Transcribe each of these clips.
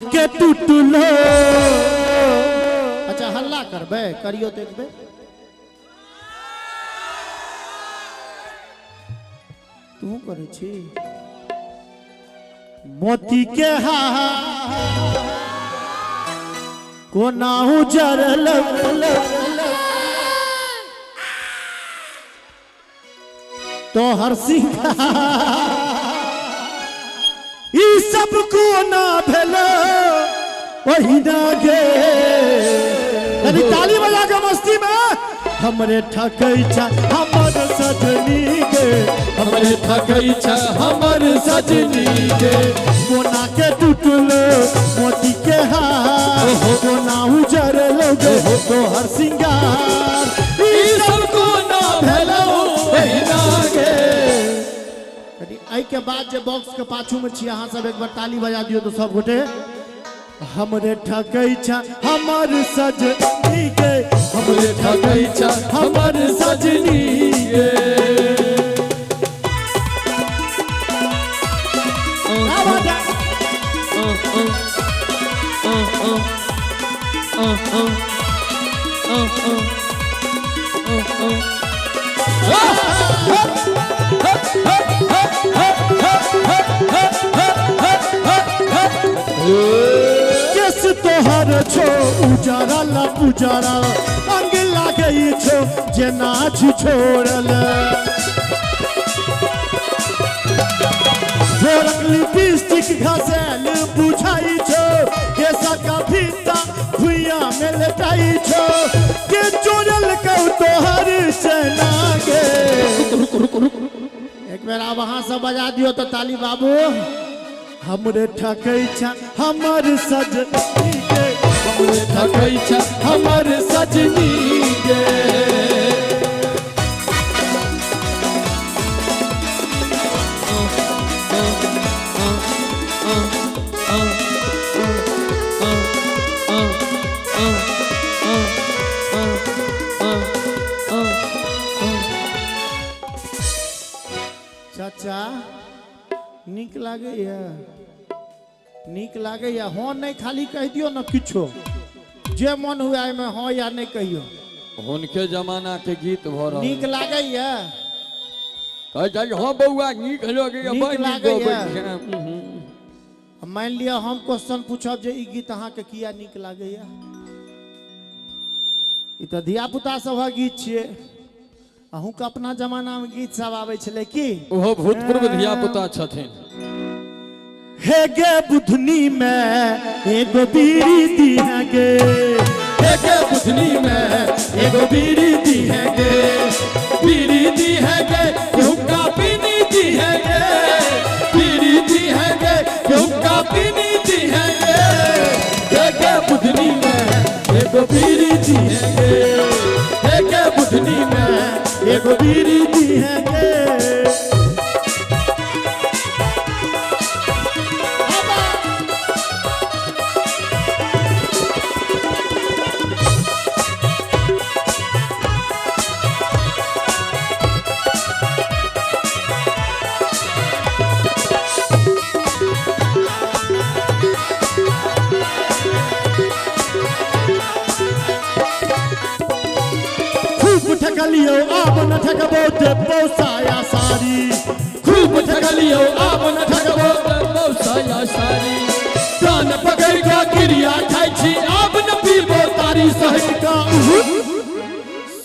के टूटलो। अच्छा हल्ला करबै, करियो तो एक बेर। तू करै छी मोती के हार कोना उजरल तोहर सिंगार, ई सब कोना भेल ओहिना गे। कनी ताली बजा के मस्ती में। हमरे ठकै छा हमर सजनी गे, हमरे ठकै छा हमर सजनी गे। कोना के टूटल मोती के हार, कोना उजरल गे तोहर सिंगार, ई सब कोना भेल ओहिना गे। एहि के बाद जे बॉक्स के पाछू में छी अहाँ सब एक बार ताली बजा दियो तो सब गोटे। हमरे ठकै छा हमर सजनी गे, हमरे ठकै छा हमर सजनी गे। केस तोहर छो उजारा ला पुजारा, अंग लागै छो जेना छोड़ल, झोरक लिपस्टिक घसेल बुझाई छो, केसा का फीता भुइया में लेटाई छो, के चोरल कौ तोहर चना गे। एक बेर आब अहाँ सब बजा दियो तो ताली बाबू। हमरे ठकै छा हमर सजनी गे, हमरे ठकै छा हमर सजनी गे। चाचा नीक लागैया, नीक लागैया? हाँ नहीं खाली कहि दियो न, किछो जे मन हुए एहिमे हाँ या नहीं कहियो। हुनके जमाना के गीत भ रहल। नीक लागैया? कहै छै हाँ बौआ नीक लगैया, नीक बड़ नीक लागैया। गबै छै। मानि लिअ हम क्वेश्चन पूछब जे ई गीत अहाँके किया नीक लागैया? ई तऽ धिया पुता सभक गीत छियै, अहूँके अपना जमाना में गीत सब आबै छलै की? ओहो भूतपूर्व धिया पुता छथिन। हे गे बुधनी में एगो बीड़ी दी है गे, हे गे बुधनी में एगो बीड़ी दी है गे, बीड़ी दी है गे, हुक्का पीनी दी है गे, बीड़ी दी है गे, हुक्का पीनी दी है गे। हे गे बुधनी में एगो बीड़ी दी है गे, हे गे बुधनी में एगो बीड़ी दी है गे। खूब ठकलियो आब न ठकबो ते पौसाया सारी, खूब ठकलियो आब न ठकबो ते पौसाया सारी, कान पकड़ के क्रिया खाइ छी आब न पीबो तारी। साहित्य का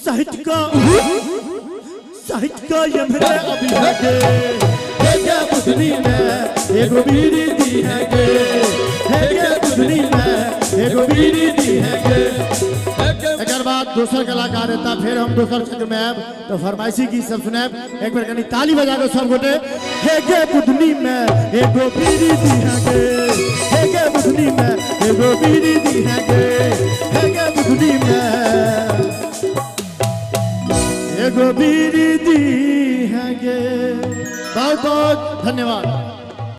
साहित्य का साहित्य का यमरे अभी है गे, हे गे बुधनी में एगो बीड़ी दी है गे, हे गे बुधनी में एगो बीड़ी दी है गे। एकर बाद दोसर कलाकार एता, फेर हम दोसर क्षेत्र में आयब तो फरमाइशी गीत सब सुनायब। एक बेर कनी ताली बजा दो सब गोटे। हे गे बुधनी में एगो बीड़ी दी है गे, हे गे बुधनी में एगो बीड़ी दी है गे, हे गे बुधनी में एगो बीड़ी दी है गे। बहुत बहुत धन्यवाद।